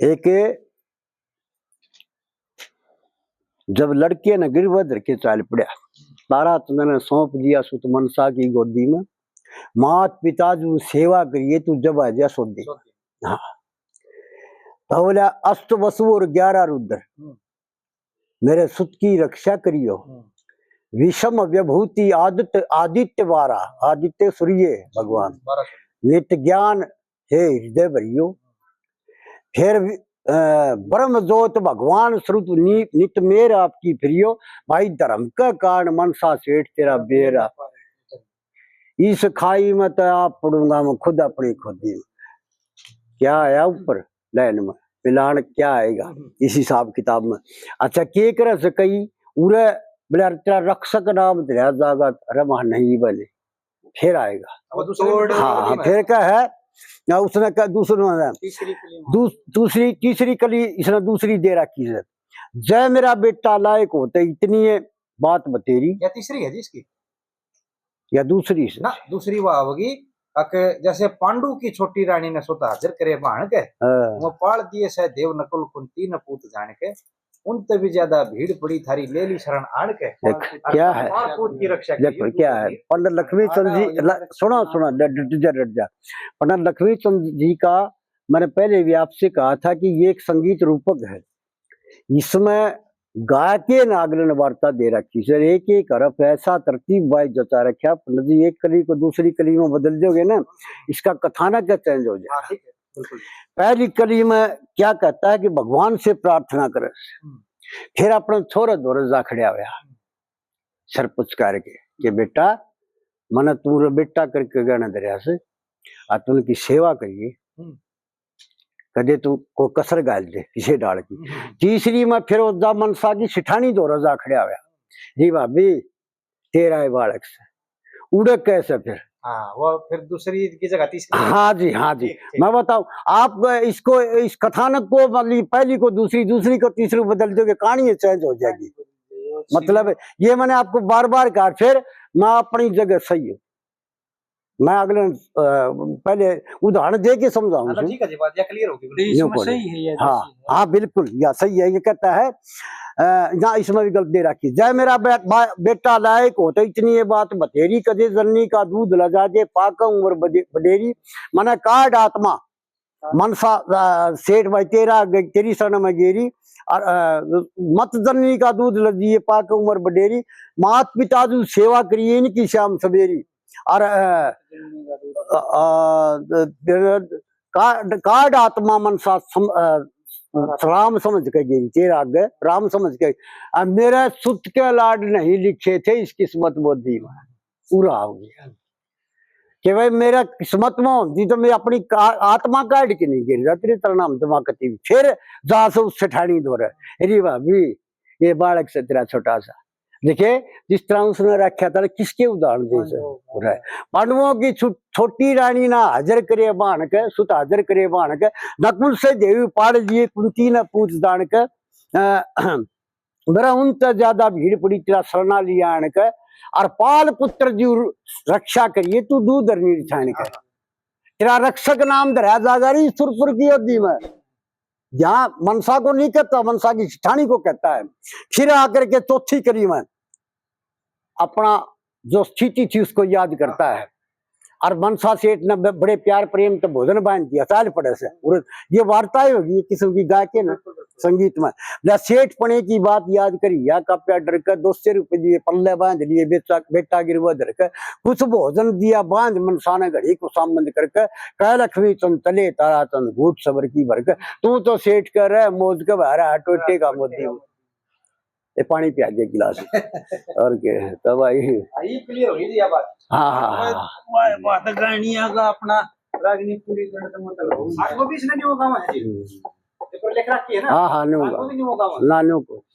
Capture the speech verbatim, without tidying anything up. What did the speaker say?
एक जब लड़के ने गिरवा धर के चाल पड़ा, तारा चंद ने सौंप दिया सुत मनसा की गोदी में। मात पिता जो सेवा करिए, तू जब आ जा सोदी। हाँ, तो बोला, अष्ट वसु और ग्यारह रुद्र, हम्म। मेरे सुत की रक्षा करियो। हम्म। विषम विभूति आदित्य, आदित्य बारह, आदित्य सूर्य भगवान। बारह सूर्य। नित ज्ञान हे हृदय भरियो। फिर वि-, अ, ब्रह्म ज्योत भगवान स्वरूप नि-, नित मेर आपकी प्रियो। भाई धर्म का कारण मनसा सेठ तेरा बेरा। इस खाई में तो आप पड़ूंगा मैं खुद अपनी खुदी में। क्या आया ऊपर लाइन में, पिलान क्या आएगा हम्म। इस हिसाब किताब में। अच्छा, के करे से कई उरे बोले, "अरे तेरा रक्षक नाम धरया जागा, अरे वहां नहीं बने।" फिर आएगा। अब दूसरे में हाँ, हाँ, फिर क्या है ना, उसने कहा, दूसरे में है। तीसरी कली में। दूस-, दूसरी, तीसरी कली इसने दूसरी दे रखी है। जय मेरा बेटा लायक होते इतनी है बात बतेरी। या तीसरी है जी इसकी? या दूसरी से? ना, दूसरी वह होगी, अक जैसे पांडु की छोटी रानी ने सुत हाजिर करे भाण के, हाँ। वो पाल दिए सह देव नकुल कुंती न पूत जान के, उनते भी ज्यादा भीड़ पड़ी थारी ले ली शरण आन के। देख, क्या है? और पूत की रक्षा की। देखो, क्या है? पंडित लक्ष्मी चंद जी, ल-, सुनो, सुनो, डट, डट जा, डट जा। पंडित लक्ष्मी चंद जी का मैंने पहले भी आपसे कहा था कि ये एक संगीत रूपक है। इसमें गा के नागलन वार्ता दे रखी सर, एक एक हरफ ऐसा तरतीब वाइज जचा रखा पंडित जी, एक कली को दूसरी कली में बदल दोगे ना, इसका कथानक चेंज हो जाए। हाँ, ठीक है, बिल्कुल। पहली कली में क्या कहता है कि भगवान से प्रार्थना करे, हम्म। फिर अपने छोरे धोरे जा खड़ा होया, हम्म। सर पुचकार के कि बेटा, मने तू रे बेटा करके गहने धरया से, आ तू उनकी सेवा करिए। हम्म। कदे तू को कसर गाल दे किसी डाल की। हम्म। तीसरी में फिर उदा मनसा की सिठानी धोरे जा खड़ा होया, "जी भाभी, तेरा ही बालक से।" उड़क कैसे फिर? हाँ, वो फिर दूसरी की जगह तीसरी। हाँ जी, हाँ जी। ठीक, ठीक। मैं बताऊं, आप इसको, इस कथानक को, मतलब, पहली को दूसरी, दूसरी को तीसरी बदल दोगे, कहानी चेंज हो जाएगी। मतलब, ये मैंने आपको बार बार कहा, फिर मैं अपनी जगह सही हूँ। मैं अगले, अ, पहले उदाहरण दे के समझाऊं हाँ, तो सूं। ठीक है जी, बात यह clear होगी। तो यूं इसमें कोनी। सही है या हाँ, जैसी है? हाँ, बिल्कुल, या सही है। ये कहता है, अ, यहाँ इसमें भी गलत दे रखी। जय मेरा बे-, बा-, बेटा लायक हो तो इतनी ये बात बतेरी, कदे जननी का दूध लजा के पाक उम्र बडे-, बडेरी। मने काढ़ आत्मा मनसा, अ, सेठ भाई तेरा ग-, तेरी शरण में गेरी। और, अ, मत जननी का दूध लजिए पाक उम्र बडेरी। मात पिता जो सेवा करिए इनकी शाम सवेरी। और, अ, अ, अ, का-, काढ़ आत्मा मनसा सम-, अ, राम समझ के गेरी, तेरा आगे राम समझ के। अ, मेरे सुत के लाड नहीं लिखे थे इस किस्मत बोधी में। पूरा हो गया कि भाई मेरा किस्मत में होती तो मैं अपनी का-, आत्मा काढ़ के नहीं गिर जाती रे, तेरा नाम दिमाग कती। फिर जा से उस सेठानी धोरे, "अरे भाभी, ये बालक से तेरा छोटा सा।" देखे, जिस तरह उसने रखा था, किसके उदाहरण दे से? पांडवों की छु-, छोटी रानी ना हाजिर करे बाण के, सुत हाजिर करे बाण के, नकुल से देवी पाड़ लिए, कुंती ने पूछ दान के, अ, मेरा उनते ज्यादा भीड़ पड़ी तेरा सरना लिया आन के, और पाल पुत्र जी रक्षा करिए तू दूध धरनी रिछान के। तेरा रक्षक नाम धरा जागा री सुरपुर की अवधि में, जहाँ मनसा को नहीं कहता, मनसा की ठाणी को कहता है। फिर आकर के चौथी कली में अपना जो स्थिति थी उसको याद करता है। और मनसा सेठ ने ब-, बड़े प्यार प्रेम तो भोजन बांध दिया, चाल पड़े से। और ये वार्ता ही होगी एक किस्म की गा के ना संगीत में। या सेठ पने की बात याद करी, या काप्या डर के दो सौ रुपये दिए, पल्ले बांध लिए, बेटा, बेटा गिरवा धर के, कुछ भोजन दिया बांध मनसा ने घड़ी को सामंद करके, कह लक्ष्मी चंद तले तारा चंद घूट सबर की भर के, तू तो सेठ कह रहे मौज के बाहर आ टोटे का मोदी। ये पानी पिया दे गिलास। और क्या है? तब आई। हाँ, ये clear हो गई जी, ये बात। हाँ, हाँ, हाँ, हाँ। मैं, मैं बात गानिया का अपना रागनी पूरी करने का मतलब हो। आज वो भी इसने नहीं वो गावा है जी। हम्म। ये पर लिख रखी है ना? हाँ, हाँ, नहीं आज वो होगा। भी नहीं वो गावा। ना, नहीं को।